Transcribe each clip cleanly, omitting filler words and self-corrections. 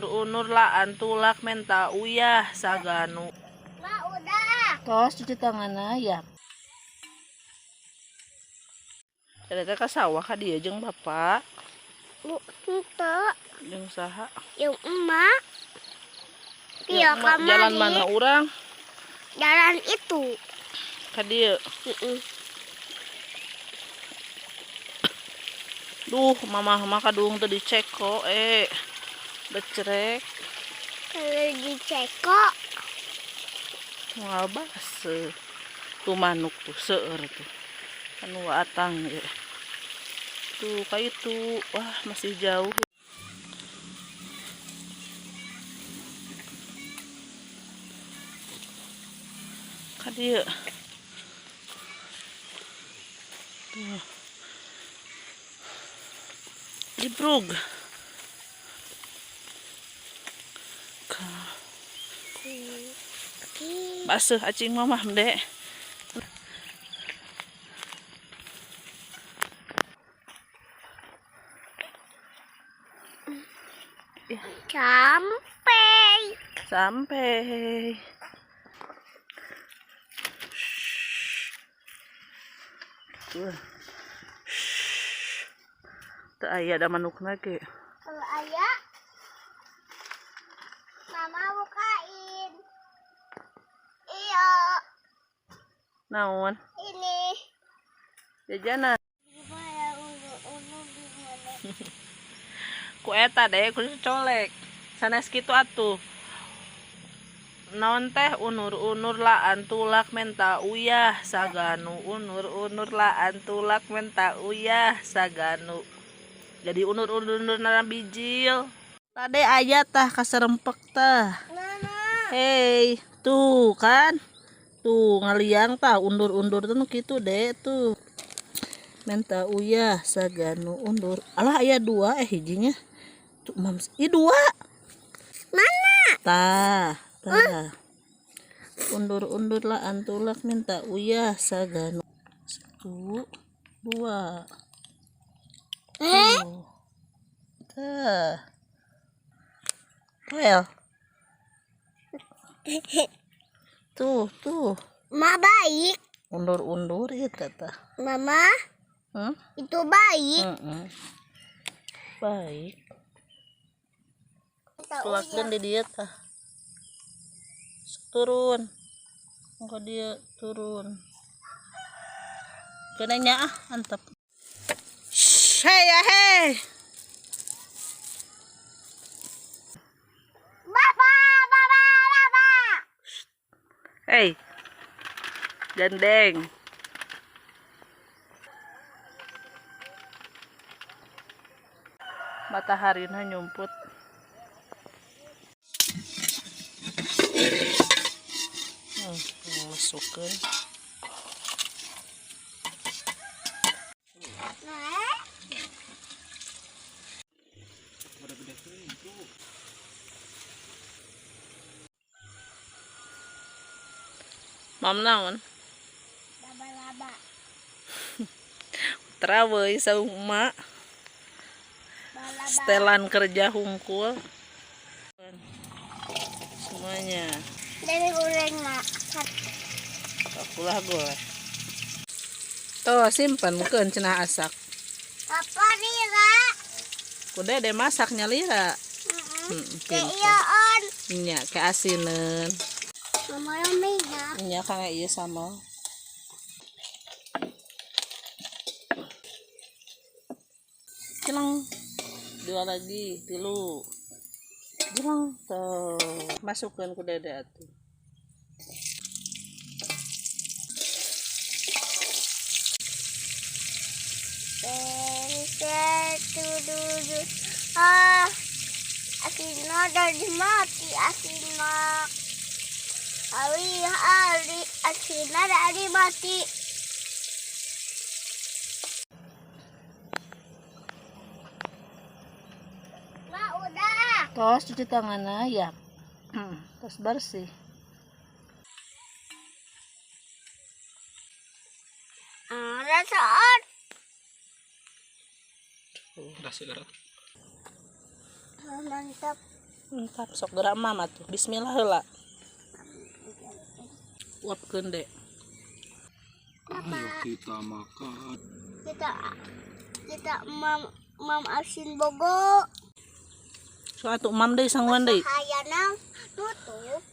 Unur-unur laan tulak menta uyah saganu. Ma udah. Tos cuci tangan ya. Ada ka sawah ka dieu jeung bapak. Bu, henteu. Jeung saha? Jeung emak. Iya, kamari. Jalan mana urang? Jalan itu. Ka dieu. Heeh. Duh, mamah mah kadung teu diceko becerek. Kalau diceko moal baseuh. Tuh manuk tuh seueur tuh. Anu atang ge. Tuh ka itu. Wah, masih jauh. Ka dieu. Tuh. Dibrug. Baseuh acing mamah dek. Sampai. Sampai. Tuh. Teu aya da manukna ge. Kalau aya mama bukain. Iya. Naon? Ini. Jajanan. Gimana unur-unur gimana? Ku eta deh, ku colek. Sanes kitu atuh. Naon teh unur-unur laan tulak menta uyah saganu. Unur-unur laan tulak menta uyah saganu. Jadi unur-unur nana bijil. Tadi aya tah kaserempek tah. Hei, tuh kan. Tuh ngaliang tah undur-undur tuh nu kitu deh tuh. Menta uyah saganu undur. Alah aya dua hijinya. Tuh mams, ih dua. Mana? Tah, tah. Undur-undur lah antulak minta uyah saganu. 1, 2. Tuh. Tah. Well. Tuh, tuh. Ma baik. Undur-undur ya tata. Mama. Hmm? Itu baik. Baik. Tulakeun di dieu tah. Turun. Engko dia turun. Kena nya ah, antep. Hei ya hei. Baba, baba, baba. Hei. Jandeng. Mataharina nyumput. Masukkan. Mam naon? Laba-laba. Terawai saung emak. Setelan kerja hungkul. Semuanya. Dari goreng mak. Akulah boleh. Tuh simpen keun cenah asak. Apa lira? Kuda deh masaknya lira. Ke ieu. Nya ke asineun. Mama minyak. Nya kang ieu sama. Jeleng. 2 lagi, 3. Jeleng tuh. Masukkeun ku dede atuh. Ah, asina dari mati asina. Ali ali asina dari mati. Ma udah. Tos cuci tangan ya. Tos bersih. Rasaan. Udah segera. Mantap. Entah sok gerak mama tuh. Bismillah heula. Uapkeun, Dek. Ayo kita makan. Kita kita mam mam asin bogo. So atuh mam deui sanguan deui. Hayana nutup.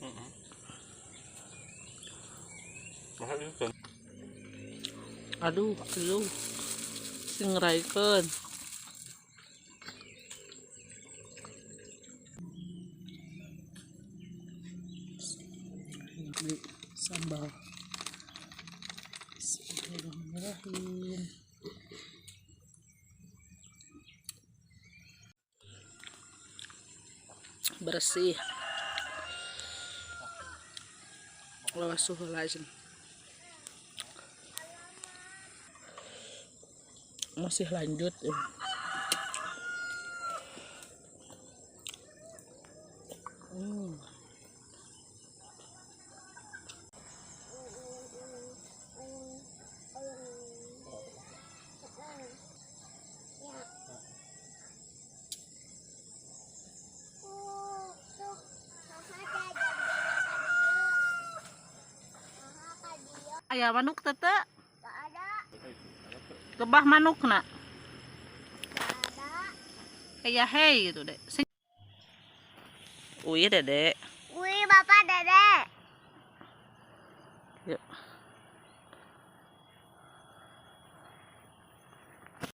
Aduh, aduh. Sing ngeraikeun. Beli sambal. Bismillahirrahmanirrahim. Bersih. Lawas suhu lazim. Masih lanjut ya. Aya manuk tete, Gak ada, lebah manukna. gak ada. Kayak hey gitu dek. Wih, Dede. Wih, Bapak Dede. Yuk.